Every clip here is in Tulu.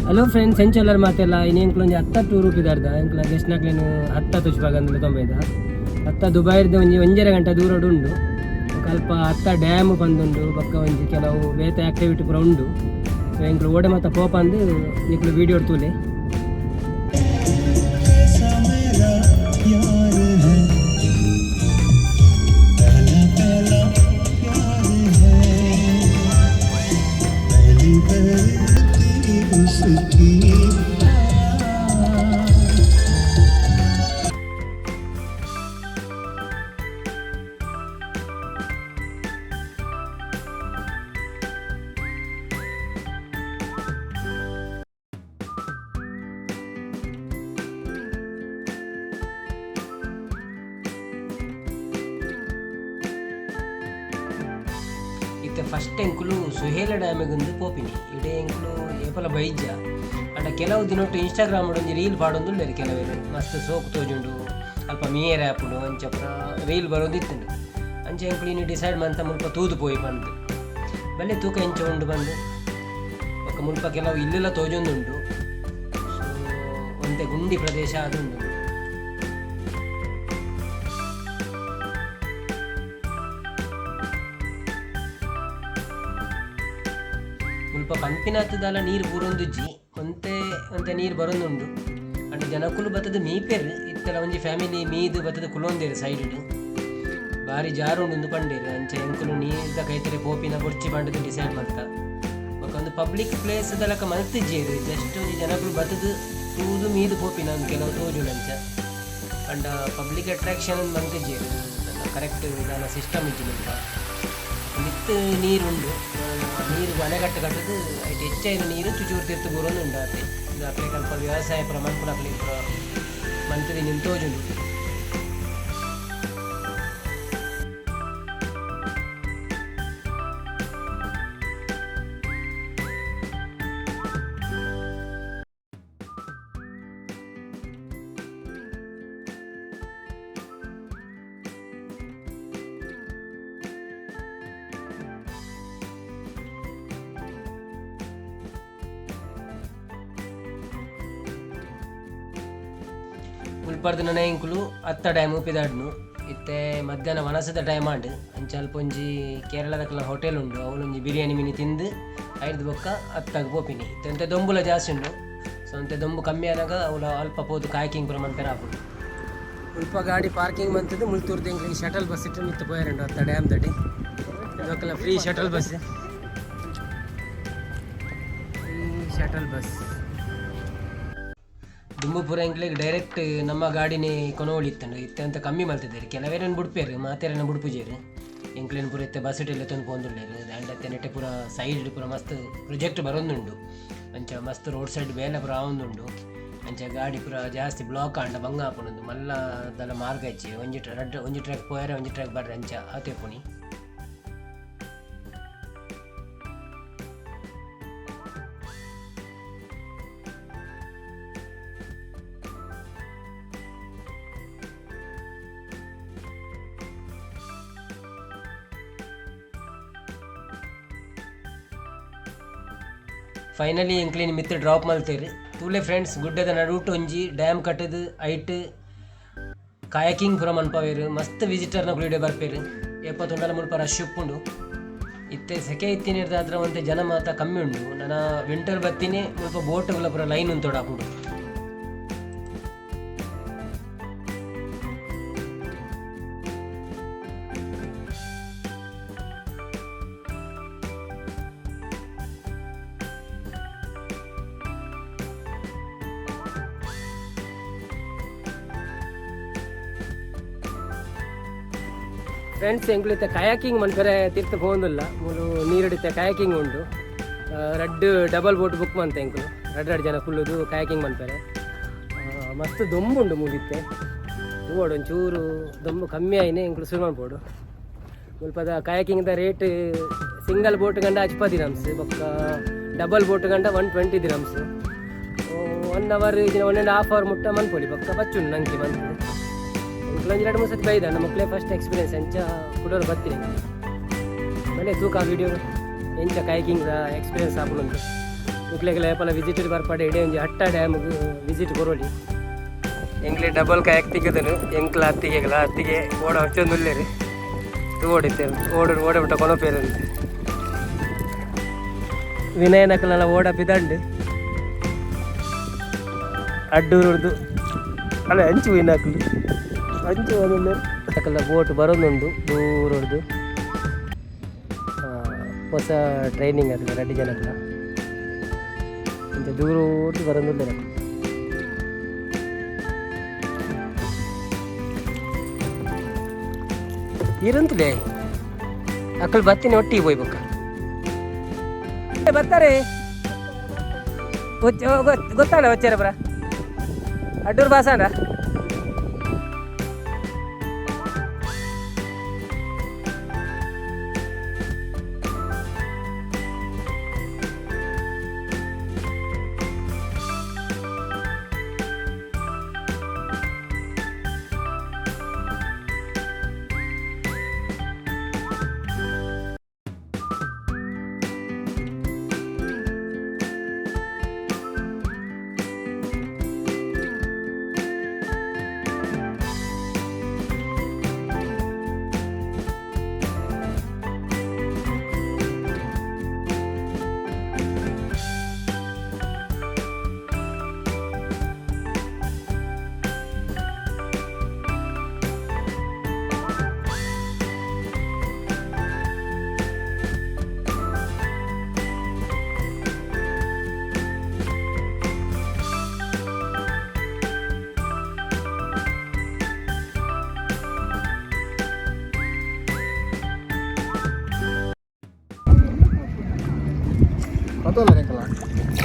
ಹಲೋ ಫ್ರೆಂಡ್ಸ್, ಎಂಚೆಲ್ಲರ್ ಮಾತೆಲ್ಲ? ಇನ್ನು ಎಂಕ್ಲೊಂಜಿ ಹತ್ತ ಟೂರ್ ರೂಪಿದಾರ್ದ ಎಂಕ್ಲ ಗೆಸ್ಟ್ನಕ್ಲೇನು ಹತ್ತ ತುಚ್ಪಾಗಂದ್ರೆ ತೊಂಬೈದ. ಹತ್ತ ದುಬೈರ್ದ ಒಂಜಿ ಒಂಜರೆ ಗಂಟೆ ದೂರಡ್ ಉಂಡು. ಬೊಕ ಅಲ್ಪ ಹತ್ತ ಡ್ಯಾಮ್ ಬಂದುಂಡು. ಬೊಕ್ಕ ಒಂಜಿ ಕೆಲವು ಬೇತೆ ಆಕ್ಟಿವಿಟಿ ಪೂರ ಉಂಡು. ಸೊ ಎಂಕ್ಲು ಓಡೆ ಮಾತ ಪೋಪಂದು ನಿಕ್ಲು ವೀಡಿಯೋ ತೂಲೆ. ऐसा मेरा यार है, पहला पहला प्यार है, पहली पहली उसकी। ಇತ್ತೆ ಫಸ್ಟ್ ಎಂಕುಲು ಸುಹೇಲ ಡ್ಯಾಮಿಗೊಂದು ಪೋಪಿನಿ. ಇಡೇ ಎಂಕುಲು ಏಪಲ ಬೈಜ ಅಂಡ ಕೆಲವು ದಿನೊಟ್ಟು ಇನ್ಸ್ಟಾಗ್ರಾಮ್ ಒಂಜಿ ರೀಲ್ ಪಾಡೊಂದುಲ್ಲೆರ್ ಕೆಲವೆರ್. ಮಸ್ತ್ ಸೋಕು ತೋಜುಂಡು, ಅಲ್ಪ ಮೀಯೆರೆ ಆಪುಂಡು, ಅಂಚ ಪೂರ ರೀಲ್ ಬರೋದಿತ್ತುಂಡು. ಅಂಚ ಎಂಕುಲು ಇನಿ ಡಿಸೈಡ್ ಮಂತ ಮುಲ್ಪ ತೂದು ಪೋಯಿ ಪಂದ್. ಬಲ್ಲೆ ತೂಕ ಎಂಚ ಉಂಡು ಪಂದ್. ಬೊಕ್ಕ ಮುಲ್ಪ ಕೆಲವು ಇಲ್ಲೆಲ್ಲ ತೋಜೊಂದುಂಡು. ಸೊ ಒಂತೆ ಗುಂಡಿ ಪ್ರದೇಶ ಆದುಂಡು. ಮುಲ್ಪ ಪನ್ಪಿನಾತದಾಲ ನೀರು ಬೂರೊಂದುಜ್ಜಿ, ಒಂತೆ ಒಂತೆ ನೀರು ಬರೊಂದುಂಡು. ಅಂಡ ಜನಕುಲು ಬತ್ತದ ಮೀಪೆರ್. ಇತ್ತೆಲ ಒಂಜಿ ಫ್ಯಾಮಿಲಿ ಮೀದು ಬತ್ತದ ಕುಲೊಂದೆರ್ ಸೈಡ್. ಬಾರಿ ಜಾರುಂಡು ಪಂಡೇರು. ಅಂಚ ಎಂಕುಲು ನೀರ್ದ ಕೈತರೆ ಪೋಪಿನ ಬೊರ್ಚಿ ಪಂಡದು ಡಿಸೈಡ್ ಮಲ್ತ. ಬೊಕ ಒಂದು ಪಬ್ಲಿಕ್ ಪ್ಲೇಸ್ ದಲಕ ಮಲ್ತಿಜ್ಜೆರ್. ಜಸ್ಟ್ ಒಂಜಿ ಜನಕುಲು ಬತ್ತದು ತೂದು ಮೀದು ಪೋಪಿನ ಒಂದು ಕೆಲವು ತೋಜುಂಡು ಅಂಚ. ಪಂಡ ಪಬ್ಲಿಕ್ ಅಟ್ರಾಕ್ಷನ್ ಮಲ್ತಿಜ್ಜೆರ್. ಕರೆಕ್ಟ್ ದಾಲ ಸಿಸ್ಟಮ್ ಇಜ್ಜಿ ಮುಲ್ಪ. ಮಿತ್ತ್ ನೀರು ಉಂಡು. ನೀರು ಅಣೆಕಟ್ಟು ಕಟ್ಟುದು ಐಟ್ ಹೆಚ್ಚಾಯಿನ ನೀರು ಚುಚೂರು ತಿರ್ತು ಬೂರೊಂದು ಉಂಡು ಆತೆ. ಇದು ಅಕ್ಲೆಗ್ ಅಲ್ಪ ವ್ಯವಸಾಯ ಪೂರ ಮನ್ಪುನಕ್ಲೆಗ್ ಪೂರ ಮಂತುದು ತೋಜುಂಡು. ಮುಲ್ಪರ್ದು ನನ ಎಂಕುಲು ಅತ್ತ ಡ್ಯಾಮ್ ಪಿದಾಡ್ನು. ಇತ್ತೆ ಮಧ್ಯಾಹ್ನ ವನಸದ ಟೈಮ್ ಆಂಡ್. ಅಂಚ ಅಲ್ಪ ಒಂಜಿ ಕೇರಳದಕ್ಲ ಹೋಟೆಲ್ ಉಂಡು, ಅವಲೊಂಜಿ ಬಿರಿಯಾನಿ ಮಿನಿ ತಿಂದು ಐರ್ದ್ ಬೊಕ್ಕ ಅತ್ತಾಗ ಪೋಪಿನಿ. ಇತ್ತೆ ಒಂತೆ ದೊಂಬುಲ ಜಾಸ್ತಿ ಉಂಡು. ಸೊ ಒಂತೆ ದೊಂಬು ಕಮ್ಮಿ ಆನಾಗ ಅವ್ಲ ಅಲ್ಪ ಪೋದು ಕಾಯ್ಕಿಂಗ್ ಪೂರ ಮನ್ಪೆರೆ ಆಪುಂಡು. ಮುಲ್ಪ ಗಾಡಿ ಪಾರ್ಕಿಂಗ್ ಮಂತುದು ಮುಲ್ತೂರ್ದು ಎಂಕ್ಲೆಗ್ ಶಟಲ್ ಬಸ್ ಇಟ್ಟು ಮಿತ್ತ್ ಪೋಯೆರುಂಡು ಅತ್ತ ಡ್ಯಾಮ್ ದಡಿ. ಇದಕ್ಕೆಲ್ಲ free shuttle bus, free shuttle bus. ದುಂಬುಪುರ ಎಂಕ್ಲೆಗ್ ಡೈರೆಕ್ಟ್ ನಮ್ಮ ಗಾಡಿನೇ ಕೊನೊವೊಲಿತ್ತುಂಡು. ಇತ್ತೆ ಅಂತ ಕಮ್ಮಿ ಮಲ್ತಿದ್ದಾರೆ. ಕೆಲವೇರನ್ ಬುಡ್ಪೇರು, ಮಾತೆರನ್ನ ಬುಡ್ಪುಜೆರ್. ಎಂಕ್ಲೆನ್ ಪೂರ ಇತ್ತೆ ಬಸ್ ಎತ್ತೊಂದು ಪೋಂದುಲ್ಲೆರ್. ದಾಂಡ ನೆಟ್ಟೆ ಪೂರ ಸೈಡ್ ಪೂರ ಮಸ್ತ್ ಪ್ರೊಜೆಕ್ಟ್ ಬರೊಂದುಂಡು. ಅಂಚ ಮಸ್ತ್ ರೋಡ್ ಸೈಡ್ ಬೇಲೆ ಪೂರ ಆವೊಂದುಂಡು. ಅಂಚ ಗಾಡಿ ಪೂರ ಜಾಸ್ತಿ ಬ್ಲಾಕ್ ಆಂಡ ಬಂಗ ಆಪುಂಡು. ಮಲ್ಲ ದಾಲ ಮಾರ್ಗ ಇಜ್ಜಿ. ಒಂಜಿ ರಡ್ಡ್ ಒಂಜಿ ಟ್ರ್ಯಾಕ್ ಪೋಯೆರೆ, ಒಂಜಿ ಟ್ರ್ಯಾಕ್ ಬರ್ರೆ, ಅಂಚ ಆತೆ ಪುಣಿ. ಫೈನಲಿ ಎಂಕ್ಲೆನ್ ಮಿತ್ತ್ ಡ್ರಾಪ್ ಮಲ್ತೆರ್. ತೂಲೆ ಫ್ರೆಂಡ್ಸ್, ಗುಡ್ಡೆದ ನಡುಟು ಒಂಜಿ ಡ್ಯಾಮ್ ಕಟ್ಟದು ಐಟ್ ಕಾಯಕಿಂಗ್ ಪೂರ ಮನ್ಪವೇರು. ಮಸ್ತ್ ವಿಸಿಟರ್ ನಕುಲು ಇಡೆ ಬರ್ಪೇರು. ಏಪ ತೂಂಡಲ ಮುಲ್ಪ ರಶ್ ಉಪ್ಪುಂಡು. ಇತ್ತೆ ಸೆಕೆ ಇತ್ತಿನೆರ್ದಾತ್ರ ಒಂತೆ ಜನ ಮಾತ ಕಮ್ಮಿ ಉಂಡು. ನನ ವಿಂಟರ್ ಬತ್ತಿನಿ ಮುಲ್ಪ ಬೋಟುಗಳ ಪೂರ ಲೈನ್ ಉಂತೊಡಾಪುಂಡು. ಫ್ರೆಂಡ್ಸ್, ಎಂಕುಲು ಇತ್ತೆ ಕಯಾಕಿಂಗ್ ಮನ್ಪೆರೆ ತಿರ್ತ್ ಪೋವೊಂದುಲ್ಲ. ಮೂಲು ನೀರುಡಿತ್ತೆ ಕಯಾಕಿಂಗ್ ಉಂಡು. ರಡ್ಡ್ ಡಬಲ್ ಬೋಟ್ ಬುಕ್ ಮಂತ ಎಂಕುಲು. ರಡ್ಡ್ ರಡ್ಡ್ ಜನ ಕುಲ್ಲುದು ಕಯಾಕಿಂಗ್ ಮನ್ಪೆರೆ. ಮಸ್ತ್ ದೊಂಬುಂಡು ಮೂಲಿತ್ತೆ. ತೂವೊಡು, ಒಂಚೂರು ದೊಂಬು ಕಮ್ಮಿ ಆಯಿನೆ ಎಂಕುಲು ಶುರು ಮನ್ಪೊಡು. ಮುಲ್ಪದ kayaking the rate single boat ಗಂಡ 50 ದಿರಮ್ಸ್, ಬೊಕ್ಕ ಡಬಲ್ ಬೋಟ್ ಗಂಡ 120 ದಿರಮ್ಸ್. 1 ಅವರ್, 1.5 ಅವರ್ ಮುಟ್ಟ ಮನ್ಪೊಲಿ. ಬೊಕ್ಕ ಬಚ್ಚುಂಡು ನಂಕಿ ಮಂತ್. ಎಂಕುಲು ಒಂಜಿ ಎರಡು ಮೂರು ಸತಿ ಬೈದ, ನಮ್ಮ ಮಕ್ಕಳೇ ಫಸ್ಟ್ ಎಕ್ಸ್ಪೀರಿಯನ್ಸ್. ಎಂಚ ಕುಡೋರು ಬತ್ತೀನಿ. ಬಲೆ ತೂಕ ವಿಡಿಯೋ ಎಂಚ ಕಯಾಕಿಂಗ್ ಎಕ್ಸ್ಪೀರಿಯನ್ಸ್ ಆಪುಂಡು. ನಿಕ್ಲೆಗ್ಲ ಏಪಲ ವಿಸಿಟ್ ಬರ್ಪಾಡೆ ಇಡೇ ಒಂಜಿ ಹಟ್ಟ ಡ್ಯಾಮ್ಗ್ ವಿಸಿಟ್ ಕೊರೊಲಿ. ಎಂಕ್ಲೆ ಡಬಲ್ ಕಾಯಕ್ ತಿಕ್ಕದನು ಎಂಕ್ಲ ಅತ್ತಿಗೆಗ್ಲ ಅತ್ತಿಗೆ ಓಡ ಹೊಚ್ಚೊಂದುಲ್ಲೇರು ತೂವೊಡಿತ್ತೆ ಓಡು ಓಡ ಬಿಟ್ಟ ಕೊನೊಪೇರು. ವಿನಯನಕಲೆಲ್ಲ ಓಡ ಪಿದಂಡು ಅಡ್ಡೂರುಡ್ದು ಅಲ್ಲ ಅಂಚು ವಿನಾಕಲು ಅಂಚು ಅಕಲ್ನ ಬೋಟ್ ಬರೋದುಂಡು ದೂರಡ್ದು. ಹೊಸ ಟ್ರೈನಿಂಗ್ ಅದು ರಡ್ಡ್ ಜನಕ್ಲ ಇಂಚ ದೂರಡ್ದು ಬರೋದುಲ್ಲೆರ್ ಅಕುಲು. ಇರಂತಲೇ ಅಕುಲು ಬತ್ತಿನ ಒಟ್ಟಿಗೆ ಪೋಯ್ ಬೊಕ್ಕ ಬರ್ತಾರೆ. ಗೊತ್ತಾಣ వచ్చాರ ಬ್ರಾ ಅಡ್ಡೂರು ಬಾಸಾಂಡ.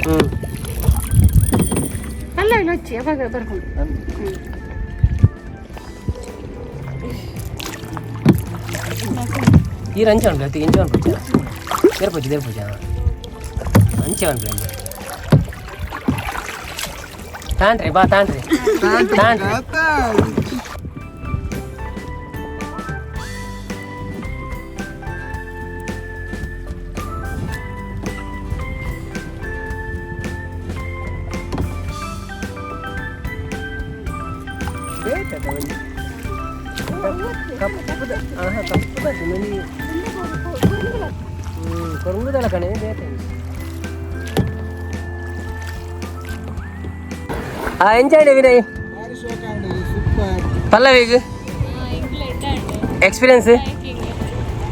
ಹ್ಞೂ. ಅಲ್ಲ ಇಲ್ಲ ಹಚ್ಚಿ ಯಾವಾಗ ಬರ್ಕೊಂಡು. ಈರ್ ಅಂಚೆ ಅನ್ಪ್ಲೆ ಅತ್ತಿಗೆ ಇಂಚೆ ಅನ್ಪುಜ ದೇರ್ಪುಜಿ ದೇರ್ಪುಜ ಅಂಚೆ ಅನ್ಪ್ಲೆ ಅಂಚೆ ತಾಂಟ್ರಿ ಬಾ ತಾಂಟ್ರಿ ತಾಂಟ್ರಿ. ಬೇಕದ ಒಂಜಿ ಕಪ್ಪುದ ಆಹಾ ಕಪ್ಪುದ ತಿನ್ನಲಿ. ಹ್ಞೂ ಕೊರಂಗುದಲ್ಲ ಕಣೆ ಬೇತೆ. ಆ ಎಂಜಾಯ್ ವಿನಯ್. ಪಲ್ಲವಿಗ್ ಎಕ್ಸ್ಪೀರಿಯನ್ಸ್?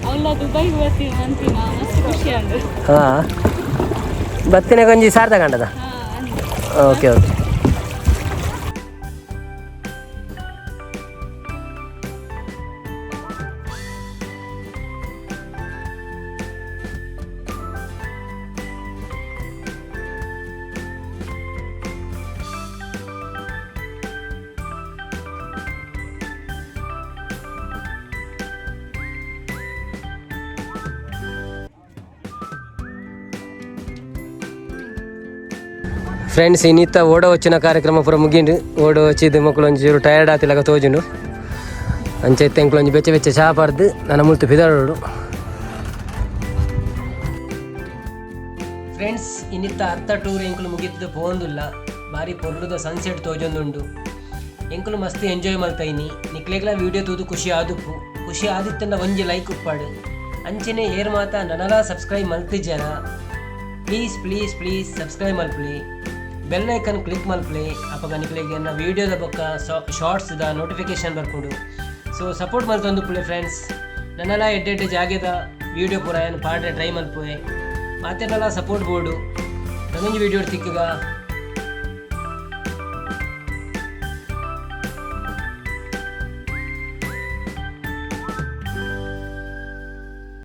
ಅವಳ ದುಬೈಗೆ ಬರ್ತೀನಿ ಅಂತಿನ ಮಸ್ತ್ ಖುಷಿ ಆಂಡ್. ಹಾಂ ಬತ್ತಿನ ಗಂಜಿ ಸಾರ್ ತಗೊಂಡದ. Okay okay. Friends ಇನ್ನಿತ್ತ ಓಡ వచ్చిన ಕಾರ್ಯಕ್ರಮ ಪೂರ ಮುಗಿಂಡು. ಓಡ వచ్చి ಮೊಕ್ಕಳು ಒಂಚೂರು ಟಯರ್ಡ್ ಆತಿಲಕ ತೋಜುಂಡು. ಅಂಚೆ ಇತ್ತೆ ಎಂಕ್ಲು ಒಂಜಿ ಬೆಚ್ಚ ಬೆಚ್ಚ ಚಾ ಪರ್ದು ನನ್ನ ಮುಲ್ತು ಪಿದಾಡೋಡು. ಫ್ರೆಂಡ್ಸ್ ಇನ್ನಿತ್ತ ಅತ್ತ ಟೂರ್ ಎಂಕುಲು ಮುಗಿದ್ದು ಪೋಂದುಲ್ಲ. ಬಾರಿ ಪೊರ್ಲುದ ಸನ್ಸೆಟ್ ತೋಜೊಂದುಂಡು. ಎಂಕುಲು ಮಸ್ತ್ ಎಂಜಾಯ್ ಮಲ್ತೈನಿ. ನಿಕ್ಲೆಗ್ಲ ವೀಡಿಯೋ ತೂದು ಖುಷಿ ಆದುಪ್ಪು. ಖುಷಿ ಆದಿತ್ತಂಡ ಒಂಜಿ ಲೈಕ್ ಉಪ್ಪಾಡು. ಅಂಚೆನೆ ಏರ್ ಮಾತ ನನಲ ಸಬ್ಸ್ಕ್ರೈಬ್ ಮಲ್ತಿಜ್ಜನ ಪ್ಲೀಸ್ ಪ್ಲೀಸ್ ಪ್ಲೀಸ್ ಸಬ್ಸ್ಕ್ರೈಬ್ ಮಲ್ಪುಲಿ, ಬೆಲ್ ಐಕನ್ ಕ್ಲಿಕ್ ಮಲ್ಪುಲಿ. ಅಪಗ ನಿಕ್ಲೆಗ್ ಎನ್ನ ವೀಡಿಯೋದ ಬೊಕ್ಕ ಶಾರ್ಟ್ಸ್ದ ನೋಟಿಫಿಕೇಶನ್ ಬರ್ಪುಂಡು. ಸೊ ಸಪೋರ್ಟ್ ಮಲ್ತೊಂದುಪ್ಪುಲೆ ಫ್ರೆಂಡ್ಸ್. ನನ್ನಲ ಎಡ್ಡೆ ಎಡ್ಡೆ ಜಾಗೆದ ವೀಡಿಯೋ ಪೂರ ಏನು ಪಾಡ್ರೆ ಟ್ರೈ ಮಲ್ಪುವೆ. ಮಾತೆರ್ನಲ ಸಪೋರ್ಟ್ ಬೋಡು. ನನೊಂಜಿ ವೀಡಿಯೋ ತಿಕ್ಕುಗ.